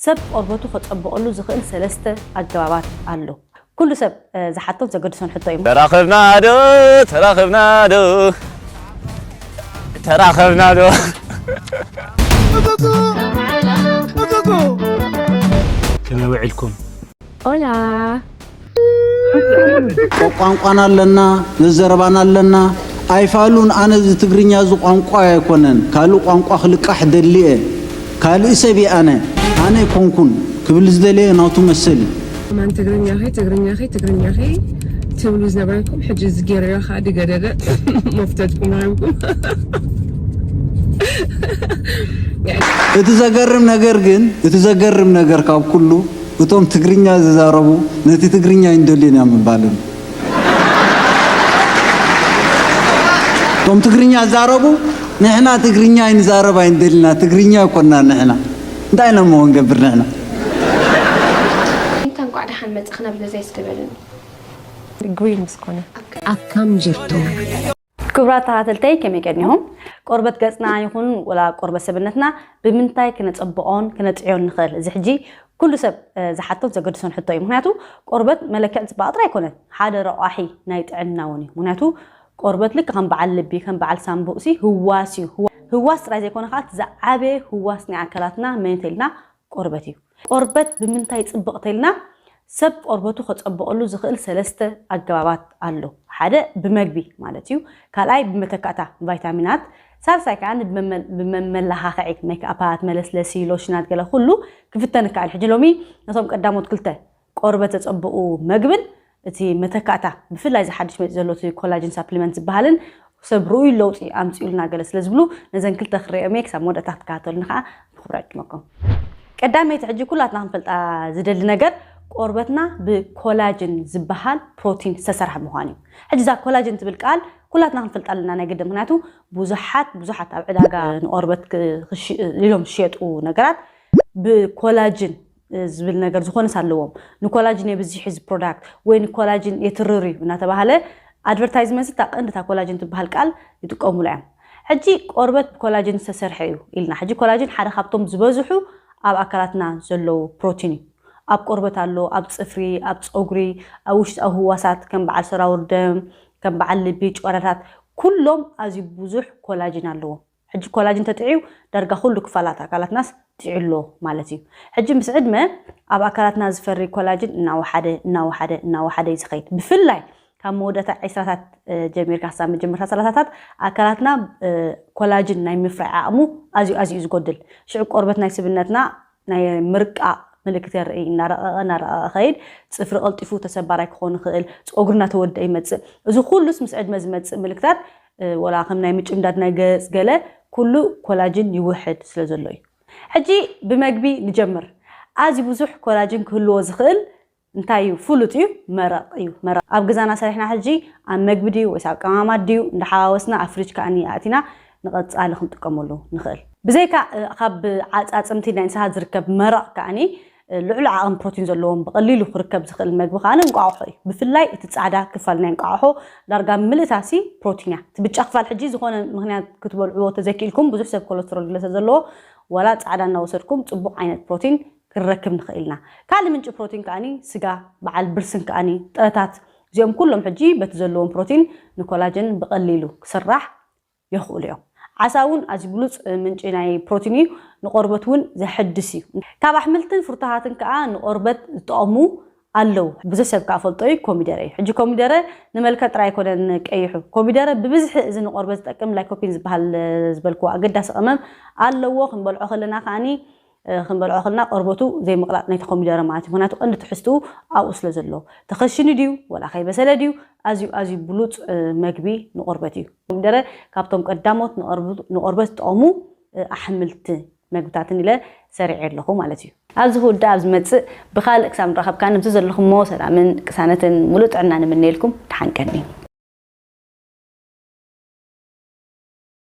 ሰብ ቆርበቱ ከጸብቐሉ ዝኽእል ሰለስተ ኣገባባት ኣሎ። ኩሉ ሰብ ዝሓቶን ዘገድሶን ሕቶ እዩ። ተራኸብናዶ? ተራኸብናዶ? ተራኸብናዶ? ከመይ ውዒልኩም? ኦላ ቋንቋና ኣለና፣ መዘረባና ኣለና። ኣይፋሉን፣ ኣነ እዚ ትግርኛ እዚ ቋንቋ ኣይኮነን፣ ካልእ ቋንቋ ክልቃሕ ደሊ እየ። ካልእ ሰብ እየ ኣነ፣ ኣነ ኣይኮንኩን ክብል ዝደለየ ናቱ መሰል እዩ። ማን ትግርኛኺ ትግርኛኺ ትግርኛኺ ትብሉ ዝነበረኩም ሕጂ እዚ ገይረዮ ከዓ ድገደደ መፍተትኩም ረብኩም። እቲ ዘገርም ነገር ግን፣ እቲ ዘገርም ነገር ካብ ኩሉ እቶም ትግርኛ ዝዛረቡ ነቲ ትግርኛ ኣይንደልዮን ኢና ምባሎም። እቶም ትግርኛ ዝዛረቡ ንሕና ትግርኛ ኣይንዛረብ ኣይንደልና፣ ትግርኛ ኣይኮና ንሕና። እንታይ ኢና እሞ ክንገብር ንሕና? እንተ እንኳዕ ደሓን መጻእኽና ብለዛ ይስደበልን ግሪን ምስ ኮነ ኣካም ጅርቶ ክቡራት ተኸታተልተይ ከመይ ቀኒኹም? ቆርበት ገጽና ይኹን ወላ ቆርበት ሰብነትና ብምንታይ ክነጸብቖን ክነጥዕዮን ንኽእል? እዚ ሕጂ ኩሉ ሰብ ዝሓቶን ዘገድሶን ሕቶ እዩ። ምክንያቱ ቆርበት መለክዕ ጽባቐ ጥራይ ኣይኮነን። ሓደ ረቋሒ ናይ ጥዕና እውን እዩ። ምክንያቱ ቆርበት ልክ ከም በዓል ልቢ ከም በዓል ሳንቡእ ሲ ህዋስ እዩ። ህዋ- ህዋስ ጥራይ ዘይኮነ ከዓ እቲ ዝዓበየ ህዋስ ናይ ኣካላትና መን እንተኢልና ቆርበት እዩ። ቆርበት ብምንታይ ይጽብቕ ተልና ሰብ ቆርበቱ ከጸብቐሉ ዝኽእል ሰለስተ ኣገባባት ኣሎ። ሓደ ብመግቢ ማለት እዩ። ካልኣይ ብመተካእታ ቫይታሚናት፣ ሳልሳይ ከዓ ብመመላኻኽዒ ሜክኣፓት፣ መለስለሲ፣ ሎሽናት ገለ ኩሉ ክፍተን ይከኣል። ሕጂ ሎሚ ነቶም ቀዳሞት ክልተ ቆርበት ዘጸብቑ መግብን እቲ መተካእታ ብፍላይ እዚ ሓድሽ መፂ ዘሎ እቲ ኮላጅን ሳፕሊመንት ዝበሃልን ሰብ ርኡይ ለውጢ ኣምፅኡልና ገለ ስለ ዝብሉ ነዘን ክልተ ክረኦም እየ። ክሳብ መወዳእታ ክትከታተሉኒ ከዓ ብክብሪ ዕድመኩም። ቀዳመይቲ ሕጂ ኩላትና ክንፈልጣ ዝደሊ ነገር ቆርበትና ብኮላጅን ዝበሃል ፕሮቲን ዝተሰርሐ ምዃኑ እዩ። ሕጂ እዛ ኮላጅን ትብል ቃል ኩላትና ክንፈልጣ ኣለና ናይ ግድን፣ ምክንያቱ ብዙሓት ብዙሓት ኣብ ዕዳጋ ንቆርበት ኢሎም ዝሸጡ ነገራት ብኮላጅን ዝብል ነገር ዝኾነስ ኣለዎም። ንኮላጅን የብዝሕ እዚ ፕሮዳክት ወይ ንኮላጅን የትርር እዩ እናተባሃለ ኣድቨርታይዝመንት እታ ቀንዲ እታ ኮላጅን ትበሃል ቃል ይጥቀሙላ እዮም። ሕጂ ቆርበት ብኮላጅን ዝተሰርሐ እዩ ኢልና። ሕጂ ኮላጅን ሓደ ካብቶም ዝበዝሑ ኣብ ኣካላትና ዘለዉ ፕሮቲን እዩ። ኣብ ቆርበት ኣሎ፣ ኣብ ፅፍሪ፣ ኣብ ፀጉሪ፣ ኣብ ውሽጣዊ ህዋሳት ከም በዓል ሰራውር ደም፣ ከም በዓል ልቢ፣ ጨጓራታት ኩሎም ኣዝዩ ብዙሕ ኮላጅን ኣለዎም። ሕጂ ኮላጅን ተጥዕዩ ዳርጋ ኩሉ ክፋላት ኣካላትናስ ጥዕሎ ማለት እዩ። ሕጂ ምስ ዕድመ ኣብ ኣካላትና ዝፈሪ ኮላጅን እናወሓደ እናወሓደ እናወሓደ እዩ ዝኸይድ። ብፍላይ ካብ መወዳእታ ዒስራታት ጀሚርካ ክሳብ መጀመርታ ሰላሳታት ኣካላትና ኮላጅን ናይ ምፍራይ ዓቕሙ ኣዝዩ ኣዝዩ እዩ ዝጎድል። ሽዑ ቆርበት ናይ ስብነትና ናይ ምርቃቕ ምልክት የርኢ። እናረቐቐ እናረቐቐ ኸይድ፣ ፅፍሪ ቀልጢፉ ተሰባራይ ክኾን ይኽእል፣ ፀጉሪ እናተወደአ ይመፅእ። እዚ ኩሉስ ምስ ዕድመ ዝመፅእ ምልክታት ወላ ከም ናይ ምጭምዳድ ናይ ገፅ ገለ ኩሉ ኮላጅን ይውሕድ ስለ ዘሎ እዩ። ሕጂ ብመግቢ ንጀምር። ኣዝዩ ብዙሕ ኮላጅን ክህልዎ ዝኽእል እንታይ እዩ? ፍሉጥ እዩ፣ መረቕ እዩ። መረቕ ኣብ ገዛና ሰሪሕና ሕጂ ኣብ መግቢ ድዩ ወይስ ኣብ ቀማማት ድዩ እንዳሓዋወስና ኣብ ፍሪጅ ከኣኒ ኣእቲና ንቐጻሊ ክንጥቀመሉ ንኽእል። ብዘይካ ካብ ዓጻጽምቲ ናይ እንስሳት ዝርከብ መረቕ ከኣኒ ልዑል ዓቕን ፕሮቲን ዘለዎም ብቐሊሉ ክርከብ ዝኽእል መግቢ ከኣ እንቋቑሖ እዩ። ብፍላይ እቲ ጻዕዳ ክፋል ናይ እንቋቑሖ ዳርጋ ምልእታሲ ፕሮቲን እያ። እቲ ብጫ ክፋል ሕጂ ዝኾነ ምኽንያት ክትበልዕዎ ተዘይክኢልኩም ብዙሕ ሰብ ኮለስትሮል ግለ ስለ ዘለዎ ዋላ ጻዕዳ እናወሰድኩም ጽቡቕ ዓይነት ፕሮቲን ክንረክብ ንኽእል ኢና። ካልእ ምንጪ ፕሮቲን ከኣኒ ስጋ፣ በዓል ብርስን ከኣኒ ጥረታት እዚኦም ኩሎም ሕጂ በቲ ዘለዎም ፕሮቲን ንኮላጅን ብቐሊሉ ክስራሕ የኽእሉ እዮም። ዓሳ እውን ኣዝዩ ብሉፅ ምንጪ ናይ ፕሮቲን እዩ፣ ንቆርበት እውን ዘሕድስ እዩ። ካብ ኣሕምልትን ፍርቱሃትን ከዓ ንቆርበት ዝጠቕሙ ኣለዉ። ብዙሕ ሰብ ከዓ ፈልጦ እዩ ኮሚደረ እዩ። ሕጂ ኮሚደረ ንመልክዕ ጥራይ ኣይኮነን ቀይሑ። ኮሚደረ ብብዝሒ እዚ ንቆርበት ዝጠቅም ላይኮፒን ዝበሃል ዝበልክዎ ኣገዳሲ ቀመም ኣለዎ። ክንበልዖ ከለና ከዓኒ ክንበልዖ ከለና ቆርበቱ ዘይምቕላጥ ናይቲ ኮሚደረ ማለት እዩ። ምክንያቱ ቀንዲ ትሕዝትኡ ኣብኡ ስለ ዘሎ ተኸሽኑ ድዩ ወላ ከይበሰለ ድዩ ኣዝዩ ኣዝዩ ብሉፅ መግቢ ንቆርበት እዩ። ኮሚደረ ካብቶም ቀዳሞት ንቆርበት ዝጠቕሙ ኣሕምልቲ መግብታትን ኢለ ሰሪዐ ኣለኹ ማለት እዩ። ኣብዚ ክውዳእ ኣብ ዝመፅእ ብኻልእ ክሳብ ንራኸብ ከኣ ነቲ ዘለኹሞ ሰላምን ቅሳነትን ሙሉእ ጥዕና ንምነየልኩም። ደሓን ቀኒ።